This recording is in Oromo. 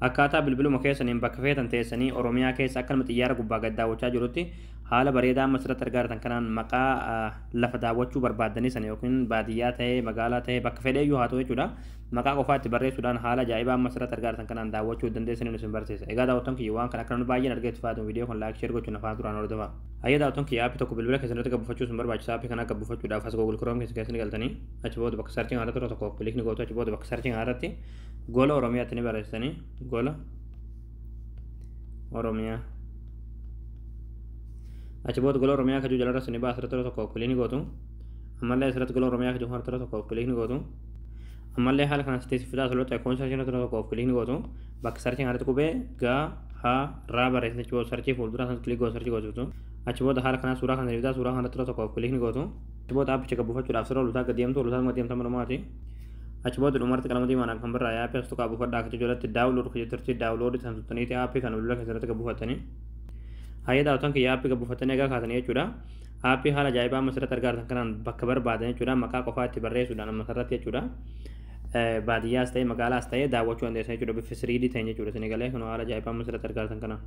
Akkaataa bilbiluma keessaniin bakka feetan teessanii Oromiyaa keessa akka nama xiyyaara gubbaa gad daawwachaa jirutti haala bareedaa amma asirratti argaa jirtan kanaan maqaa lafa daawwachuu barbaaddanii sana yookiin baadiyyaa ta'ee, magaalaa ta'ee, bakka fedheeyyuu haa ta'u jechuudha. Maqaa qofaa itti barreessuudhaan haala ajaa'ibaa amma asirratti argaa jirtan kanaan daawwachuu dandeessanii isin barsiisa. Egaa daawwattoon kiyya, waan kana akka namni baay'een argee itti fayyadamu viidiyoo kun like, share gochuun afaan duraan hordofaa. Hayyee daawwattoon kiyya, aappii tokko bilbila keessan irratti gabbuufachuu isin barbaachisa. Aappii kana gabbuufachuudhaaf as Google Chrome keessa keessanii galtanii, achi booda bakka searching irratti tokko click ni gootu. Achi booda bakka searching irratti Gola Oromiyaatti ni barreessitanii, Gola Oromiyaa. Achi booda Gola Oromiyaa kajuu jalarra ni baasa, asirratti tokko click ni gootu. Ammallee asirratti Gola Oromiyaa kajuu kanarratti tokko click ni gootu. Ammallee haala kanaan sitti fidaa, asirratti icon searching irratti tokko click ni gootu. Bakka searching irratti qubee ga ha raa barreessite, achi booda search fuuldura sana click gootu, search gootu. Achi booda haala kanaan suuraa kana fidaa, suuraa kanarratti tokko click ni gootu. Achi booda aappicha gabbuufachuudhaaf sirra olutaa gad deemtu, olutaa gad deemtu malumaati. Achi booda dhumarratti qalama diimaan kan birraa aappii as tuqaa buufadhaa akka jalatti download kan jetturti, download san tuttaniiti aappii kan bilbila keessatti gabbuufattanii. Hayyee daawwattoon kiyya, aappii gabbuufattanii egaa kaatanii jechuudha. Aappii haala ajaa'ibaa amma asirratti argaa jirtan kanaan bakka barbaadan jechuudha, maqaa qofaa itti barreessuudhaan amma asirratti jechuudha. Baadiyyaas ta'e, magaalaas ta'e daawwachuu dandeessan jechuudha, bifa 3D ta'een jechuudha. Isin galee kun haala ajaa'ibaa amma asirratti argaa jirtan kanaan.